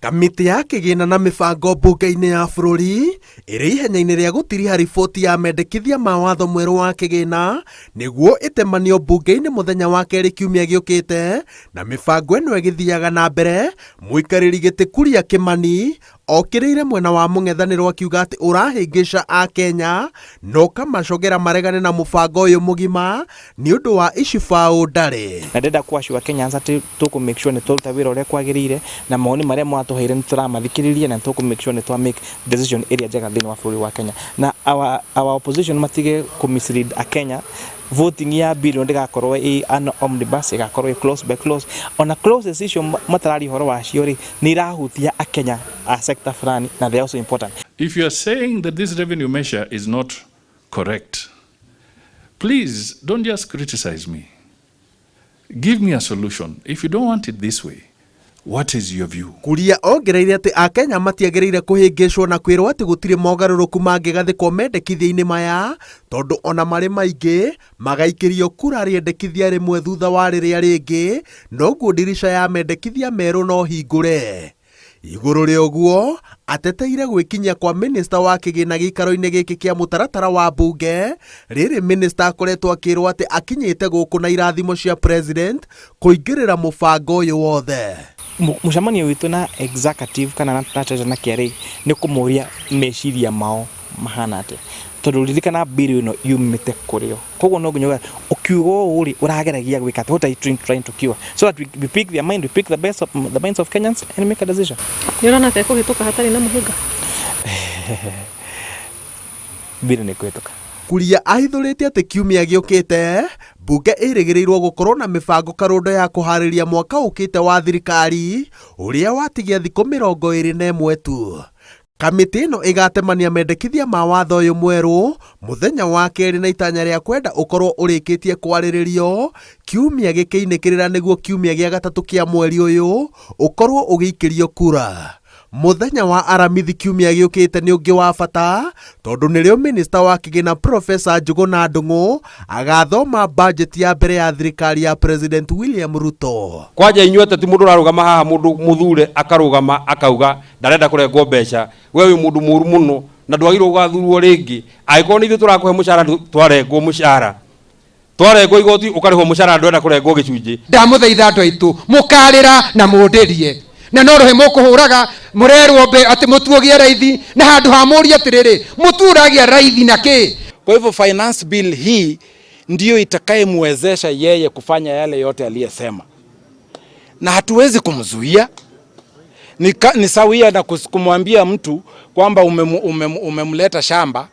Kamĩtĩ ya kĩgĩna na mĩbango mbunge-inĩ ya bũrũri ĩrĩ ihenya-inĩ rĩa gũtiriha riboti ya mendekithia ma watho mwerũ wa kĩgĩna nĩguo ĩtemanio mbunge-inĩ mũthenya wa kerĩ kiumia gĩũkĩte na mĩbango ĩno ĩgĩthiaga na mbere mũikarĩri gĩtĩ Kuria Kĩmani Okĩrĩire mwena wa mũng'ethanĩro akiuga atĩ ũrahĩngĩca Akenya na ũkamacogera maregane na mũbango ũyũ mũgima nĩ ũndũ wa icibaũ ndarĩ. Na ndĩrenda kũ assure Kenyans atĩ tũkũ make sure nĩ twaruta wĩra ũrĩa kwagĩrĩire na mawoni marĩa mwatũheire nĩ tũramathikĩrĩria na nĩ tũkũ make sure nĩ twa make decision ĩrĩa njega thĩinĩ wa bũrũri wa Kenya. Na our, our opposition matige kũ mislead Akenya voting ya bill ĩno ndĩgakorwo ĩ an omnibus ĩgakorwo ĩ clause by clause ona clauses icio matararia ũhoro wacio rĩ nĩ irahutia akenya a sector fulani na they are also important. If you are saying that this revenue measure is not correct, please don't just criticize me. Give me a solution. If you don't want it this way, what is your view? Kuria ongereire atĩ Akenya matiagĩrĩire kũhĩngĩcwo na kwĩrwo atĩ gũtirĩ mogarũrũku mangĩgathĩkwo mendekithia-inĩ maya tondũ ona marĩ maingĩ magaikĩrio kura rĩendekithia rĩmwe thutha wa rĩrĩa rĩngĩ noguo ndirica ya mendekithia merũ no hingũre. Igũrũ rĩa ũguo, ateteire gwĩkinyia kwa mĩnĩsta wa kĩgĩna gĩikaro-inĩ gĩkĩ kĩa mũtaratara wa mbunge, rĩrĩ mĩnĩsta akoretwo akĩrwo atĩ akinyĩte gũkũ na irathimo cia president kũingĩrĩra mũbango ũyũ wothe. Mũcemanio witũ na executive kana na treasurer na KRA nĩ kũmoria meciria mao mahana atĩa, tondũ ririkana bill ĩno yumĩte kũrĩ o. Koguo no nginya ũkiuga ũũ rĩ, ũrageragia gwĩka atĩa? What are you trying to cure? So that we pick their mind, we pick the best of the minds of Kenyans and make a decision. Nĩ ũrona ta ĩkũhĩtũka hatarĩ na mũhĩnga? Bill nĩ ĩkũhĩtũka. Kuria ahithũrĩtie atĩ kiumia gĩũkĩte, mbunge ĩrĩgĩrĩirwo gũkorwo na mĩbango karũndo ya kũharĩria mwaka ũkĩte wa thirikari ũrĩa watigia thikũ 21 tu. Kamĩtĩ ĩno ĩgatemania mendekithia ma watho ũyũ mwerũ mũthenya wa kerĩ na itanya rĩa kwenda ũkorwo ũrĩkĩtie kwarĩrĩrio kiumia gĩkĩinĩkĩrĩra nĩguo kiumia gĩa gatatũ kĩa mweri ũyũ ũkorwo ũgĩikĩrio kura. Mũthenya wa Aramithi kiumia gĩũkĩte nĩ ũngĩ wa bata tondũ nĩrĩo mĩnĩsta wa kĩgĩna Professor Njũgũna Ndung'u agathoma bajeti ya mbere ya thirikari ya President William Ruto. Kwanja inyuĩ ateti mũndũ ũrarũgama haha mũndũ mũthure akarũgama akauga ndarenda kũrengwo mbeca we wĩ mũndũ mũru mũno na ndwagĩrĩirwo gũgathurwo rĩngĩ angĩkorwo nĩ ithuĩ tũrakũhe mũcara twarengwo mũcara twarengwo igoti ũkarĩhwo mũcara ndwenda kũrengwo gĩcunjĩ. Ndamũthaitha andũ aitũ mũkarĩra na mũndĩrie na no rũhĩ mũkũhũraga mũrerwo mbe atĩ mũtu ũgĩe raithi na handũ ha mũrie atĩrĩrĩ mũtu ũragĩa raithi na kĩ? Kwa hivyo finance bill hii ndiyo itakayemwezesha yeye kufanya yale yote aliyesema, na hatuwezi kumzuia. Ni, ni sawia na kumwambia mtu kwamba umemleta shamba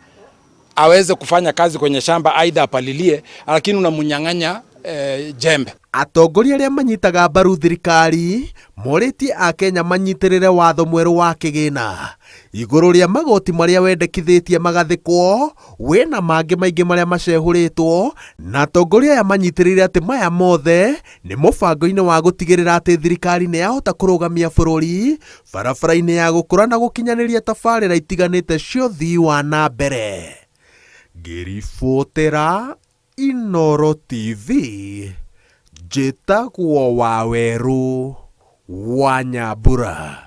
aweze kufanya kazi kwenye shamba aidha apalilie, lakini unamnyang'anya jembe. Atongoria arĩa manyitaga mbaru thirikari morĩtie Akenya manyitĩrĩre watho mwerũ wa kĩgĩna igũrũ rĩa magoti marĩa wendekithĩtie magathĩkwo wĩna mangĩ maingĩ marĩa macehũrĩtwo na atongoria aya manyitĩrĩire atĩ maya mothe nĩ mũbango-inĩ wa gũtigĩrĩra atĩ thirikari nĩ yahota kũrũgamia bũrũri barabara-inĩ ya gũkũra na gũkinyanĩria tabarĩra itiganĩte cia ũthii wa na mbere. Ngĩribotera Inooro TV, njĩtagwo Wawerũ wa Nyambura.